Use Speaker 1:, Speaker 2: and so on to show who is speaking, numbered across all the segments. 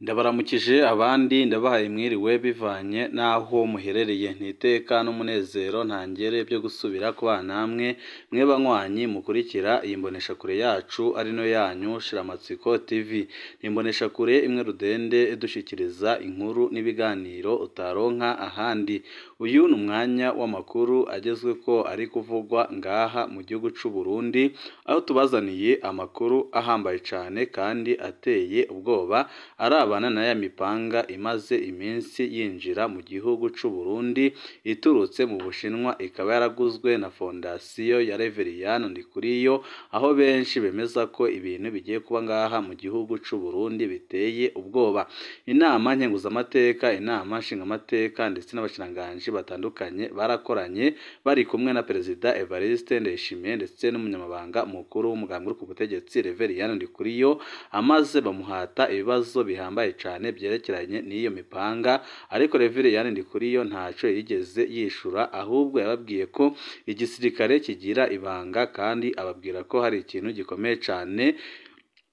Speaker 1: Ndabaramukije abandi ndabahaye mwiriwe bivanye n'aho muherereye, nti iteka n'umunezero ntangere byo gusubira kubana namwe mwe banywanyi mukurikira iyi mboneshakure yacu ari no yanyu Shiramatsiko TV. Ni imboneshakure imwe rudende idushikiriza inkuru n'ibiganiro utaronka ahandi. Uyu ni umwanya w'amakuru agezweko ari kuvugwa ngaha mu gihugu c'u Burundi, aho tubazaniye amakuru ahambaye cane kandi ateye ubwoba arabana na ya mipanga imaze iminsi yinjira mu gihugu c'u Burundi iturutse mu Bushinwa, ikaba yaraguzwe na fondasiyo ya Reveriyani Ndikuriyo, aho benshi bemeza ko ibintu bigiye kuba ngaha mu gihugu c'u Burundi biteye ubwoba. Inama nkenguzamateka, inama nshingamateka ndetse n'abashikiranganji batandukanye barakoranye bari kumwe na Perezida Evariste Ndayishimiye ndetse n'umunyamabanga mukuru w'umugambi uri ku butegetsi Reveriyani Ndikuriyo, amaze bamuhata ibibazo bihambaye cane byerekeranye n'iyo mipanga, ariko Reveriyani Ndikuriyo ntaco yigeze yishura, ahubwo yababwiye ko igisirikare kigira ibanga kandi ababwira ko hari ikintu gikomeye cane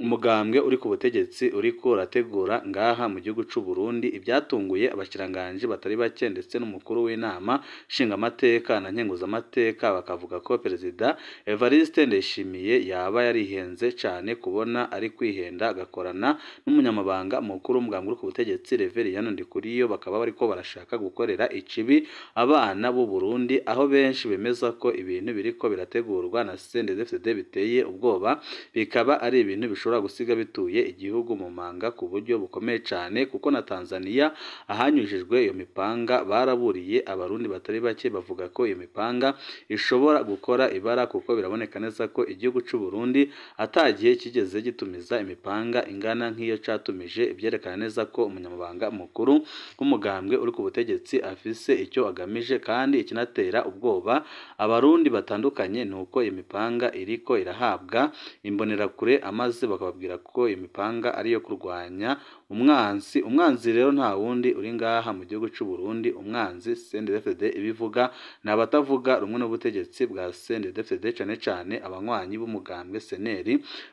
Speaker 1: umugambwe uri ku butegetsi uriko urategura ngaha mu gihugu c'u Burundi. Ibyatunguye abashikiranganji batari bake ndetse n'umukuru w'inama nshingamateka na nkenguzamateka bakavuga ko Perezida Evariste Ndayishimiye yaba yarihenze cane kubona ari kwihenda agakorana n'umunyamabanga mukuru w'umugambwe uri ku butegetsi Reveriyani Ndikuriyo, bakaba bariko barashaka gukorera ikibi abana b'u Burundi, aho benshi bemeza ko ibintu biriko birategurwa na CNDD-FDD biteye ubwoba, bikaba ari ibintu bishobora gusiga bituye igihugu mu manga ku buryo bukomeye cane, kuko na Tanzania ahanyujijwe iyo mipanga baraburiye abarundi batari bake bavuga ko iyo mipanga ishobora gukora ibara, kuko biraboneka neza ko igihugu c'u Burundi atagiye kigeze gitumiza imipanga ingana nk'iyo catumije, ivyerekana neza ko umunyamabanga mukuru w'umugambwe uri ku butegetsi afise icyo agamije. Kandi ikinatera ubwoba abarundi batandukanye nuko iyo mipanga iriko irahabwa imbonerakure, amaze bakababwira ko iyo mipanga ariyo kurwanya umwansi. Umwanzi rero nta wundi uri ngaha mu gihugu c'u Burundi, umwanzi CNDD-FDD ibivuga ni abatavuga rumwe n'ubutegetsi bwa CNDD-FDD, cane cane abanywanyi b'umugambwe SNL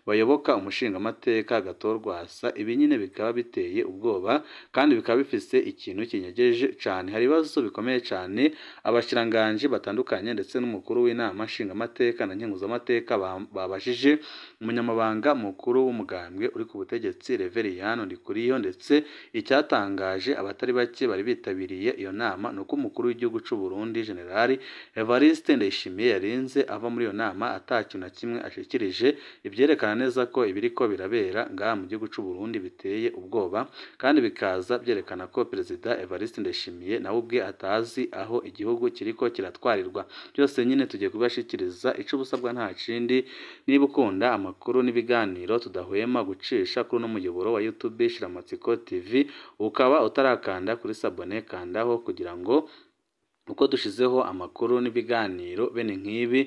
Speaker 1: bayoboka umushingamateka Gatorwasa. Ibi nyine bikaba biteye ubwoba kandi bikaba bifise ikintu kinyegeje cane. Hari ibibazo bikomeye cane abashikiranganji batandukanye ndetse n'umukuru w'inama nshingamateka na nkenguzamateka babajije umunyamabanga mukuru w'umugambwe uri ku butegetsi Reveriyani Ndikuriyo, ndetse icyatangaje abatari bake bari bitabiriye iyo nama ni uko umukuru w'igihugu c'u Burundi General Evariste Ndayishimiye yarinze ava muri iyo nama atakintu na kimwe ashikirije, ivyerekana neza ko ibiriko birabera ngaha mu gihugu c'u Burundi biteye ubwoba, kandi bikaza byerekana ko Perezida Evariste Ndayishimiye nawe ubwe atazi aho igihugu kiriko kiratwarirwa. Byose nyine tugiye kubashikiriza ico ubusabwa nta kindi. Niba ukunda amakuru n'ibiganiro tudahwema gucisha kuri uno muyoboro wa YouTube Shiramatsiko TV, ukaba utarakanda kuri sabone, kandaho kugira ngo uko dushizeho amakuru n'ibiganiro bene nk'ibi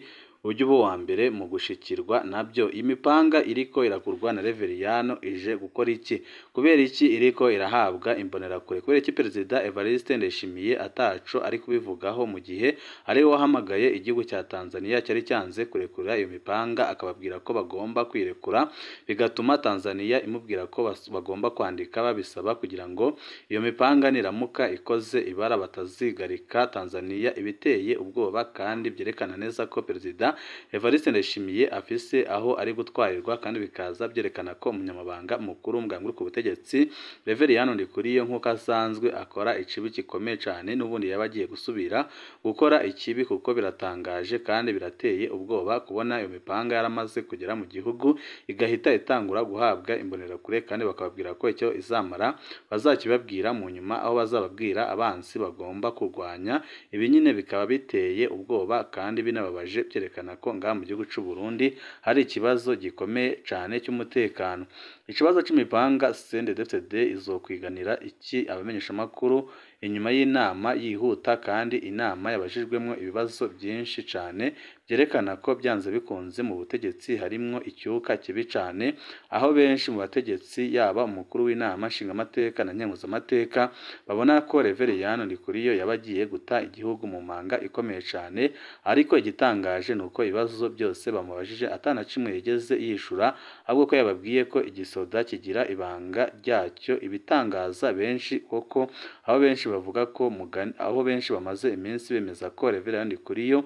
Speaker 1: ujye uba uwa mbere mu gushikirwa nabyo. Imipanga iriko iragurwa na Reveriyano ije gukora iki? Kubera iki iriko irahabwa imbonerakure? Kubera iki Perezida Evariste Ndayishimiye ataco ari kubivugaho mu gihe ari we wahamagaye igihugu cya Tanzania cyari cyanze kurekura iyo mipanga, akababwira ko bagomba kwirekura, bigatuma Tanzania imubwira ko bagomba kwandika babisaba kugira ngo iyo mipanga niramuka ikoze ibara batazigarika Tanzania. Ibiteye ubwoba kandi byerekana neza ko Perezida Evariste Ndayishimiye afise aho ari gutwarirwa, kandi bikaza byerekana ko umunyamabanga mukuru w'umugambwe uri ku butegetsi Reveriyani Ndikuriyo nk'uko asanzwe akora ikibi gikomeye cane, n'ubundi yaba agiye gusubira gukora ikibi, kuko biratangaje kandi birateye ubwoba kubona iyo mipanga yaramaze kugera mu gihugu igahita itangura guhabwa imbonerakure, kandi bakababwira ko icyo izamara bazakibabwira mu nyuma, aho bazababwira abansi bagomba kurwanya. Ibi nyine bikaba biteye ubwoba kandi binababaje, byerekana ko ngaha mu gihugu c'u Burundi hari ikibazo gikomeye cane cy'umutekano. Ikibazo c'imipanga CNDD-FDD izokwiganira iki abamenyeshamakuru? Inyuma y'inama yihuta kandi inama yabajijwemwo ibibazo byinshi cane byerekana ko byanze bikunze mu butegetsi harimwo icyuka kibi cane, aho benshi mu bategetsi yaba umukuru w'inama nshingamateka na nkenguzamateka babona ko Reveriyani Ndikuriyo yaba agiye guta igihugu mu manga ikomeye cane. Ariko igitangaje ni uko ibibazo byose bamubajije atana kimwe yigeze yishura, ahubwo ko yababwiye ko igisoda kigira ibanga ryacyo, ibitangaza benshi koko aho benshi bavuga ko mugani, aho benshi bamaze iminsi bemeza ko Reveriyani Ndikuriyo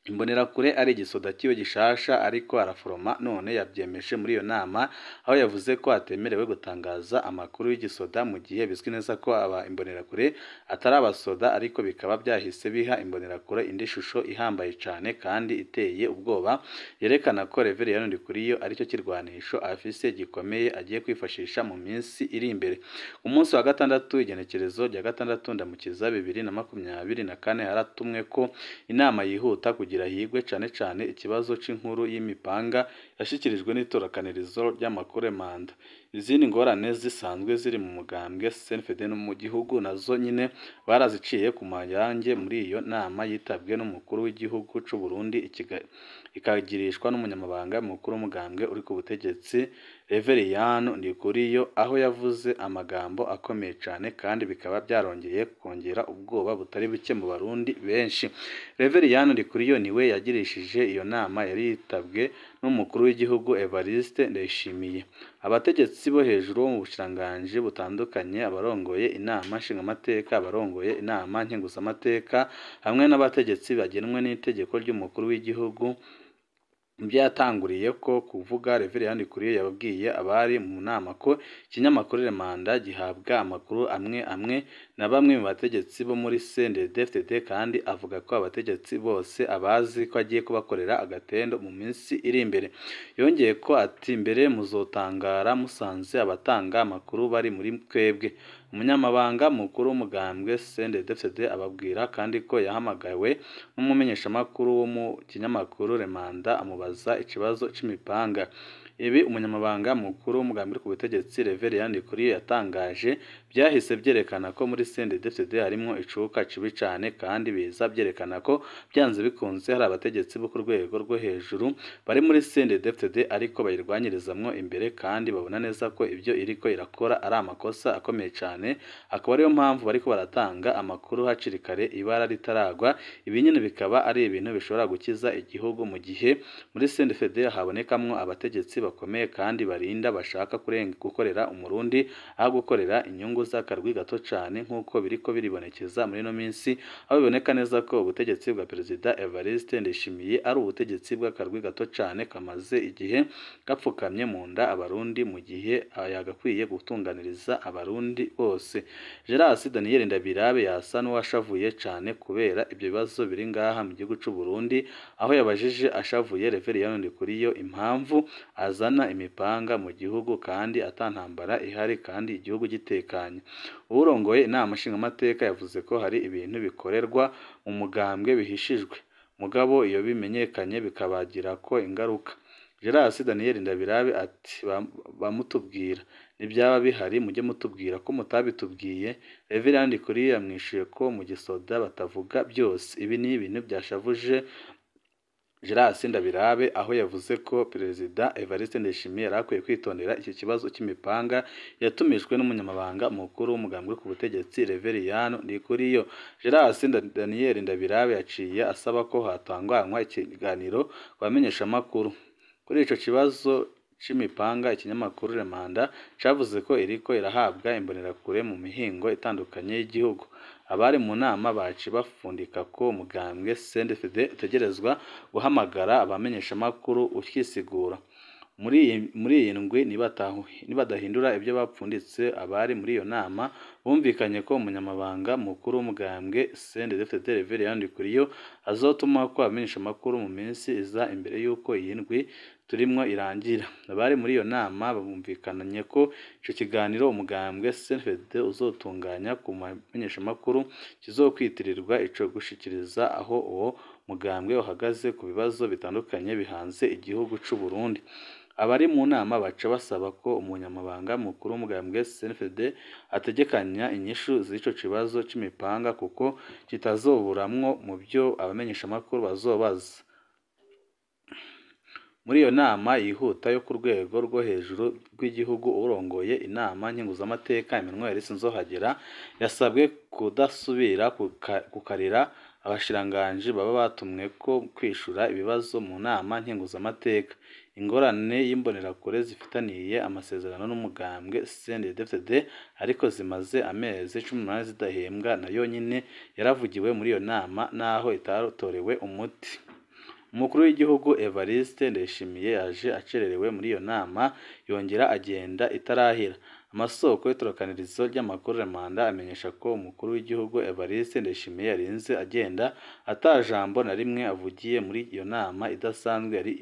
Speaker 1: Imbonerakure ari igisoda kiwe gishasha ariko araforoma, none yabyemeje muri iyo nama aho yavuze ko atemerewe gutangaza amakuru y'igisoda mu gihe bizwi neza ko aba Imbonerakure atari abasoda, ariko bikaba byahise biha Imbonerakure indi shusho ihambaye cane kandi iteye ubwoba yerekana ko Reveriyani Ndikuriyo aricyo kirwanisho afise gikomeye agiye kwifashisha mu minsi iri imbere. Ku munsi wa gatandatu, igenekerezo rya 6 Ndamukiza 2024, haratumwe ko inama yihuta kugira higwe cane cane ikibazo c'inkuru y'imipanga yashikirijwe n'itorakanirizo ry'amakuru manda. Izindi ngorane zisanzwe ziri mu mugambwe CNFD no mu gihugu nazo nyine baraziciye ku mayange muri iyo nama yitabwe n'umukuru w'igihugu c'u Burundi, ikagirishwa n'umunyamabanga mukuru w'umugambwe uri ku butegetsi Reveriyani Ndikuriyo, aho yavuze amagambo akomeye cane kandi bikaba byarongeye kongera ubwoba butari buke mu Barundi benshi. Reveriyani Ndikuriyo niwe yagirishije iyo nama yari yitabwe n'umukuru w'igihugu Evariste Ndayishimiye, abategetsi bo hejuru bo mu bushikiranganji butandukanye, abarongoye inama nshingamateka, abarongoye inama nkenguzamateka hamwe n'abategetsi bagenwe n'itegeko ry'umukuru w'igihugu. Ibyo yatanguriye ko kuvuga, Reveriyani Ndikuriyo yababwiye abari mu nama ko ikinyamakuru Remanda gihabwa amakuru amwe amwe na bamwe mu bategetsi bo muri CNDD-FDD, kandi avuga ko abategetsi bose abazi ko agiye kubakorera agatendo mu minsi iri imbere. Yongeye ko ati mbere muzotangara musanze abatanga amakuru bari muri twebwe. Umunyamabanga mukuru w'umugambwe CNDD-FDD ababwira kandi ko yahamagawe n'umumenyeshamakuru wo mu kinyamakuru Remanda amubaza ikibazo c'imipanga. Ibi umunyamabanga mukuru w'umugambwe uri ku butegetsi Reveriyani Ndikuriyo yatangaje byahise byerekana ko muri CNDD-FDD harimwo icuka kibi cane, kandi biza byerekana ko byanze bikunze hari abategetsi bo ku rwego rwo hejuru bari muri CNDD-FDD ariko bayirwanyirizamwo imbere, kandi babona neza ko ibyo iriko irakora ari amakosa akomeye cane, akaba ariyo mpamvu bariko baratanga amakuru hakiri kare ibara ritaragwa. Ibi nyene bikaba ari ibintu bishobora gukiza igihugu mu gihe muri CNDD-FDD habonekamwo abategetsi bakomeye kandi barinda bashaka gukorera umurundi aho gukorera inyungu z'akarwi gato cane, nk'uko biriko biribonekeza muri ino minsi, aho biboneka neza ko ubutegetsi bwa Perezida Evariste Ndayishimiye ari ubutegetsi bw'akarwi gato cane kamaze igihe gapfukamye mu nda abarundi, mu gihe yagakwiye gutunganiriza abarundi bose. Gerard Daniel Ndabirabe yasa n'uwashavuye cane kubera ibyo bibazo biri ngaha mu gihugu c'u Burundi, aho yabajije ashavuye Reveriyani Ndikuriyo impamvu azana imipanga mu gihugu kandi atantambara ihari kandi igihugu gitekanye. Uwurongoye inama nshingamateka yavuze ko hari ibintu bikorerwa mu mugambwe bihishijwe, mugabo iyo bimenyekanye bikabagirako ingaruka. Gerard Daniel Ndabirabe ati bamutubwira nibyaba bihari mujye mutubwira ko mutabitubwiye. Reveriyani Ndikuriyo yamwishuye ko mu gisoda batavuga byose. Ibi ni ibintu byashavuje Gerard Ndabirabe, aho yavuze ko Perezida Evariste Ndayishimiye yari akwiye kwitondera iki kibazo cy'imipanga yatumijwe n'umunyamabanga mukuru w'umugambwe ku butegetsi Reveriyani Ndikuriyo. Gerard Daniel Ndabirabe yaciye asaba ko hatanganywa ikiganiro ku bamenyeshamakuru kuri ico kibazo c'imipanga. Ikinyamakuru Remanda cavuze ko iriko irahabwa Imbonerakure mu mihingo itandukanye y'igihugu. Abari mu nama baci bafundika ko umugambwe CNDD-FDD utegerezwa guhamagara abamenyeshamakuru ukisigura. Muri iyi ndwi nibadahindura ibyo bapfunditse, abari muri iyo nama bumvikanye ko umunyamabanga mukuru w'umugambwe CNDD-FDD Reveriyani Ndikuriyo azotuma ko abamenyeshamakuru mu minsi iza imbere y'uko iyi ndwi turimwo irangira. Abari muri iyo nama bumvikanye ko ico kiganiro umugambwe CNDD-FDD uzotunganya ku bamenyeshamakuru kizokwitirirwa ico gushikiriza aho uwo mugambwe uhagaze ku bibazo bitandukanye bihanze igihugu c'u Burundi. Abari mu nama baca basaba ko umunyamabanga mukuru w'umugambwe CNDD-FDD ategekanya inyishu z'ico kibazo c'imipanga kuko kitazoburamwo mu byo abamenyeshamakuru bazobaza. Muri iyo nama yihuta yo ku rwego rwo hejuru rw'igihugu, urongoye inama nkenguzamateka Emmanuel Sinzohagera yasabwe kudasubira gukarira abashikiranganji baba batumwe ko kwishura ibibazo mu nama nkenguzamateka. Ingorane y'imbonerakure zifitaniye amasezerano n'umugambwe CNDD-FDD ariko zimaze amezi 18 zidahembwa nayo nyene yaravugiwe muri iyo nama naho itatorewe umuti. Umukuru w'igihugu Evariste Ndayishimiye yaje acererewe muri iyo nama yongera agenda itarahera. Amasoko y'itorokanirizo ry'amakuru Remanda amenyesha ko umukuru w'igihugu Evariste Ndayishimiye yarinze agenda ata jambo na rimwe avugiye muri iyo nama idasanzwe yari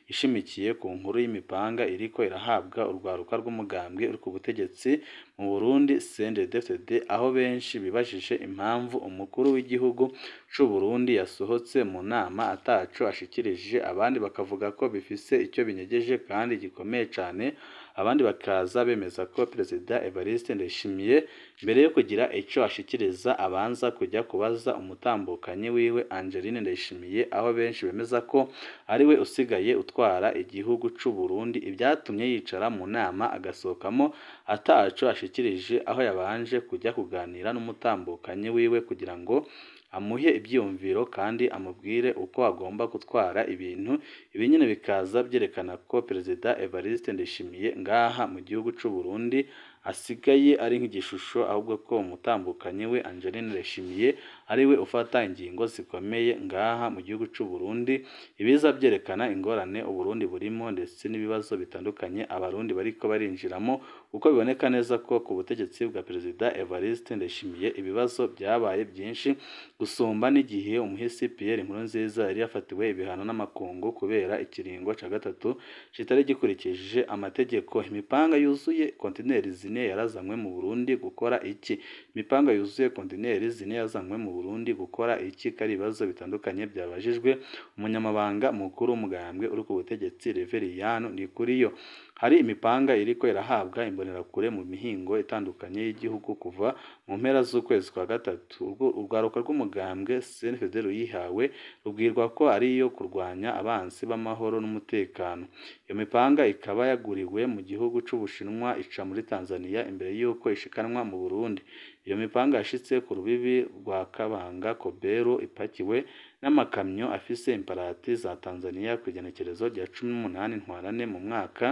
Speaker 1: ishimikiye ku nkuru y'imipanga iriko irahabwa urwaruka rw'umugambwe uri ku butegetsi mu Burundi CNDD-FDD, aho benshi bibajije impamvu umukuru w'igihugu c'u Burundi yasohotse mu nama ataco ashikirije, abandi bakavuga ko bifise icyo binyegeje kandi gikomeye cane, abandi bakaza bemeza ko Perezida Evariste Ndayishimiye mbere yo kugira ico ashikiriza abanza kujya kubaza umutambukanyi wiwe Angeline Ndayishimiye, aho benshi bemeza ko ariwe usigaye utwara igihugu c'u Burundi, ibyatumye yicara mu nama agasohokamo ataco ashikirije, aho yabanje kujya kuganira n'umutambukanyi wiwe kugira ngo amuhe ibyiyumviro kandi amubwire uko agomba gutwara ibintu. Ibi nyine bikaza byerekana ko Perezida Evariste Ndayishimiye ngaha mu gihugu c'u Burundi asigaye ari nk'igishusho, ahubwo ko umutambukanyi we Angeline Ndayishimiye ariwe ufata ingingo zikomeye ngaha mu gihugu c'u Burundi. Ibiza byerekana ingorane Uburundi burimo ndetse n'ibibazo bitandukanye Abarundi bariko barinjiramo, kuko biboneka neza ko ku butegetsi bwa Perezida Evariste Ndayishimiye ibibazo byabaye byinshi gusumba n'igihe umuhisi Pierre Nkurunziza yari yafatiwe ibihano n'amakungu kubera ikiringo ca gatatu kitari gikurikije amategeko. Imipanga yuzuye kontineri zine yarazanywe mu Burundi gukora iki? Imipanga yuzuye kontineri zine yazanywe mu Burundi gukora iki? Kari ibibazo bitandukanye byabajijwe umunyamabanga mukuru w'umugambwe uri ku butegetsi Reveriyano Ndikuriyo. Hari imipanga iriko irahabwa imbonerakure mu mihingo itandukanye y'igihugu kuva mu mpera z'ukwezi kwa gatatu. Urwaruka rw'umugambwe CNDD-FDD ruyihawe rubwirwa ko ari iyo kurwanya abansi b'amahoro n'umutekano. Iyo mipanga ikaba yaguriwe mu gihugu c'Ubushinwa ica muri Tanzania imbere y'uko ishikanwa mu Burundi. Iyo mipanga yashitse ku rubibi rwa Kabanga Kobero ipakiwe n'amakamyo afise imparati za Tanzania kw'igenekerezo rya 18 Ntwarante mu mwaka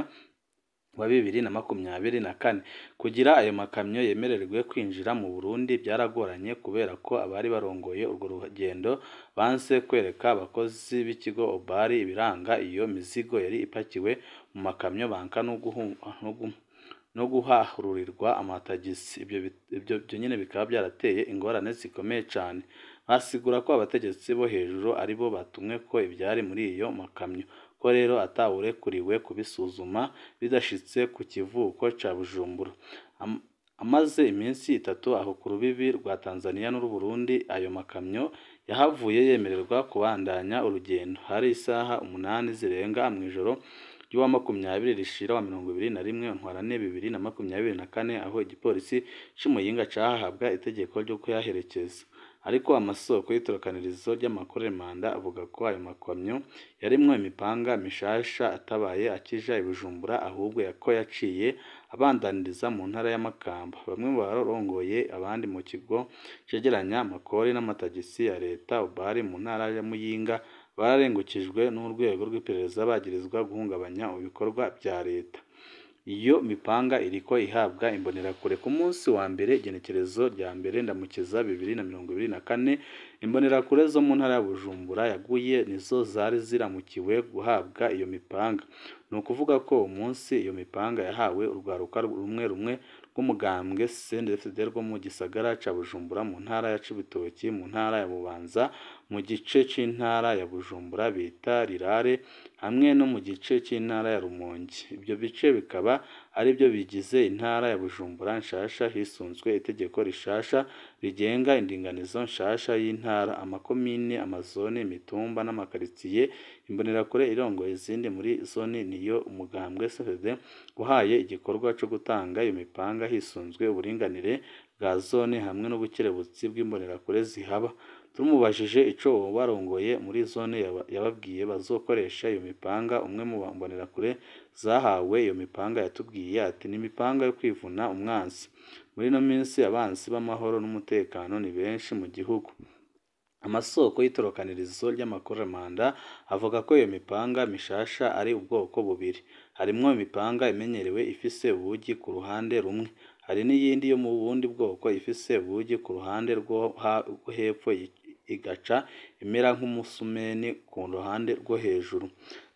Speaker 1: wa 2024. Kugira ayo makamyo yemererwe kwinjira mu Burundi byaragoranye kubera ko abari barongoye urwo rugendo banse kwereka abakozi b'ikigo Obari ibiranga iyo mizigo yari ipakiwe mu makamyo, banka no guharurirwa amatagisi. Ibyo nyine bikaba byarateye ingorane zikomeye cane. Basigura ko abategetsi bo hejuru aribo batumwe ko ibyari muri iyo makamyo, ko rero atawurekuriwe kubisuzuma bidashitse ku kivuko ca Bujumbura. Amaze iminsi itatu aho ku rubibi rwa Tanzania n'u Burundi, ayo makamyo yahavuye yemererwa kubandanya urugendo. Hari isaha 8 zirenga mw'ijoro ry'uwa 20 rishira wa 21 Ntwarante 2024, aho igipolisi c'i Muyinga cahabwa itegeko ryo kuyaherekeza. Ariko amasoko y'itorokanirizo ry'amakuru Remanda avuga ko ayo makamyo yarimwo imipanga mishasha atabaye akija i Bujumbura, ahubwo ko yaciye abandaniriza mu ntara ya Makamba. Bamwe mu barongoye abandi mu kigo cegeranya amakori n'amatagisi ya leta Obari mu ntara ya Muyinga bararengukijwe n'urwego rw'iperereza bagirizwa guhungabanya ibikorwa vya leta. Iyo mipanga iriko ihabwa imbonerakure ku munsi wa mbere igenekerezo rya mbere Ndamukiza 2024. Imbonerakure zo mu ntara ya Bujumbura yaguye nizo zari ziramukiwe guhabwa iyo mipanga. Ni ukuvuga ko uwo munsi iyo mipanga yahawe urwaruka rumwe rumwe rw'umugambwe CNDD-FDD rwo mu gisagara ca Bujumbura, mu ntara ya Cibitoki, mu ntara ya Bubanza, mu gice c'intara ya Bujumbura bita Rirare hamwe no mu gice c'intara ya Rumonge. Ivyo bice bikaba arivyo bigize intara ya Bujumbura nshasha hisunzwe itegeko rishasha rigenga indinganizo nshasha y'intara, amakomine, amazone, imitumba n'amakaritsiye. Imbonerakure irongoye izindi muri zone niyo umugambwe CNDD wahaye igikorwa co gutanga iyo mipanga hisunzwe uburinganire bwa zone hamwe n'ubukerebutsi bw'imbonerakure zihaba. Tumubajije ico uwubarongoye muri zone yababwiye bazokoresha iyo mipanga, umwe mu mbonerakure zahawe iyo mipanga yatubwiye ati: "Ni imipanga yo kwivuna umwansi. Muri ino minsi abansi b'amahoro n'umutekano ni benshi mu gihugu." Amasoko y'itorokanirizo ry'amakuru Manda avuga ko iyo mipanga mishasha ari ubwoko bubiri, harimwo imipanga imenyerewe ifise ubugi ku ruhande rumwe, hari n'iyindi yo mu bundi bwoko ifise ubugi ku ruhande rwo hepfo igaca imera nk'umusumeni ku ruhande rwo hejuru.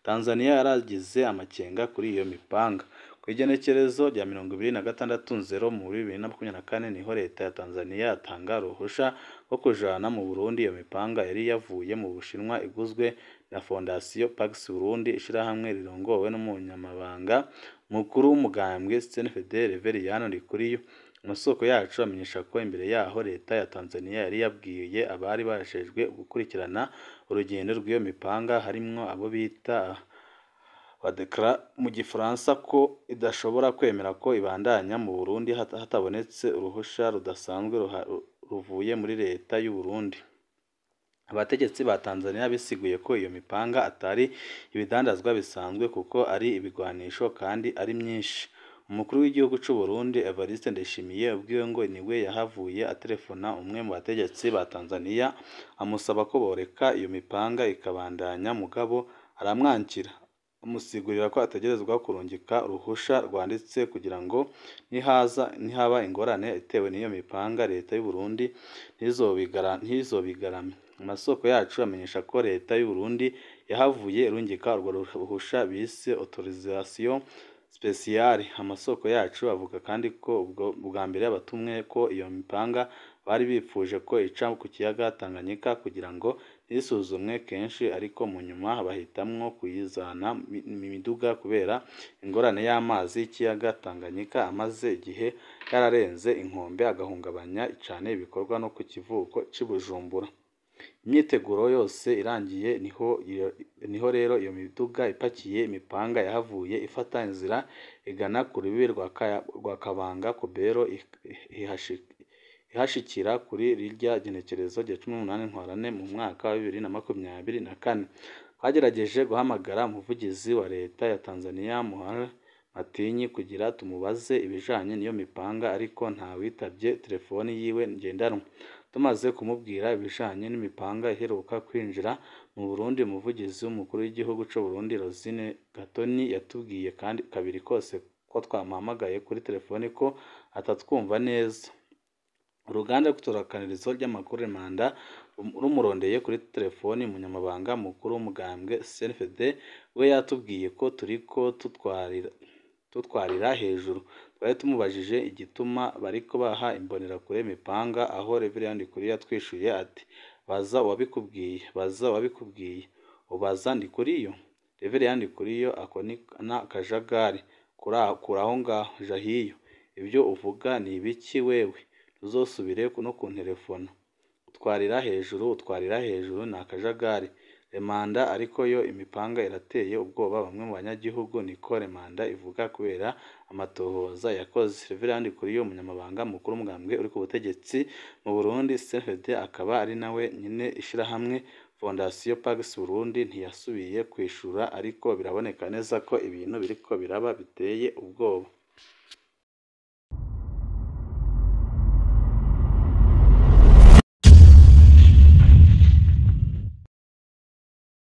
Speaker 1: Tanzania yaragize amakenga kuri iyo mipanga. Kw'igenekerezo rya 26 Nzero muri 2024 niho leta ya Tanzania yatanga uruhusha rwo kujana mu Burundi iyo mipanga yari yavuye mu Bushinwa iguzwe na Fondation Pax Burundi, ishirahamwe rirongowe n'umunyamabanga mukuru w'umugambwe CNDD Reverien Ndikuriyo. Amasoko yacu amenyesha ko imbere yaho leta ya Tanzania yari yabwiye abari bajejwe gukurikirana urugendo rw'iyo mipanga, harimwo abo bita badekara mu gifaransa, ko idashobora kwemera ko ibandanya mu Burundi hatabonetse uruhusha rudasanzwe ruvuye muri leta y'u Burundi. Abategetsi ba Tanzania bisiguye ko iyo mipanga atari ibidandazwa bisanzwe kuko ari ibigwanisho kandi ari myinshi. Umukuru w'igihugu c'u Burundi Evariste Ndayishimiye ubwiwe ngo niwe yahavuye aterefona umwe mu bategetsi ba Tanzania amusaba ko boreka iyo mipanga ikabandanya, mugabo aramwankira, amusigurira ko ategerezwa kurungika uruhusha rwanditse kugira ngo nihaba ingorane itewe n'iyo mipanga leta y'u Burundi ntizobigarame. Amasoko yacu amenyesha ko leta y'u Burundi yahavuye irungika urwo ruhusha bise autorisation spéciale. Amasoko yacu avuga kandi ko ubwo bwa mbere abatumwe ko iyo mipanga bari bipfuje ko ica ku kiyaga Tanganyika kugira ngo ntisuzumwe kenshi, ariko mu nyuma bahitamwo kuyizana mu miduga kubera ingorane y'amazi y'ikiyaga Tanganyika amaze igihe yararenze inkombe agahungabanya cane ibikorwa no ku kivuko c'i Bujumbura. Imyiteguro yose irangiye niho rero iyo miduga ipakiye imipanga yahavuye ifata inzira igana ku rubibi rwa Kabanga Kobero, ihashikira kuri rirya genekerezo rya 18 Ntwarante mu mwaka wa 2024. Twagerageje guhamagara umuvugizi wa leta ya Tanzania Muhal Matinyi kugira tumubaze ibijanye n'iyo mipanga, ariko ntawitavye telefoni yiwe ngendanwa. Tumaze kumubwira ibijanye n'imipanga iheruka kwinjira mu Burundi, umuvugizi w'umukuru w'igihugu c'u Burundi Rosine Gatoni yatubwiye kandi kabiri kose ko twamuhamagaye kuri telefoni ko atatwumva neza. Uruganda rw'itorokanirizo ry'amakuru Manda rumurondeye kuri telefoni, umunyamabanga mukuru w'umugambwe CNDD we yatubwiye ko turiko tutwarira hejuru. Twari tumubajije igituma bariko baha imbonerakure imipanga, aho Reverien Ndikuriyo yatwishuye ati: "Baza uwabikubwiye, baza uwabikubwiye, ubaza Ndikuriyo." Reverien Ndikuriyo ako ni akajagari, kura aho ngaho, ja hiyo, ivyo uvuga ni ibiki wewe, ntuzosubire no kunterefona. Utwarira hejuru, utwarira hejuru ni akajagari. Remanda ariko yo imipanga irateye ubwoba bamwe mu banyagihugu, niko Remanda ivuga kubera amatohoza yakoze. Reverien Ndikuriyo umunyamabanga mukuru w'umugambwe uri ku butegetsi mu Burundi CNDD, akaba ari nawe nyene ishirahamwe Fondation Pax Burundi, ntiyasubiye kwishura, ariko biraboneka neza ko ibintu biriko biraba biteye ubwoba.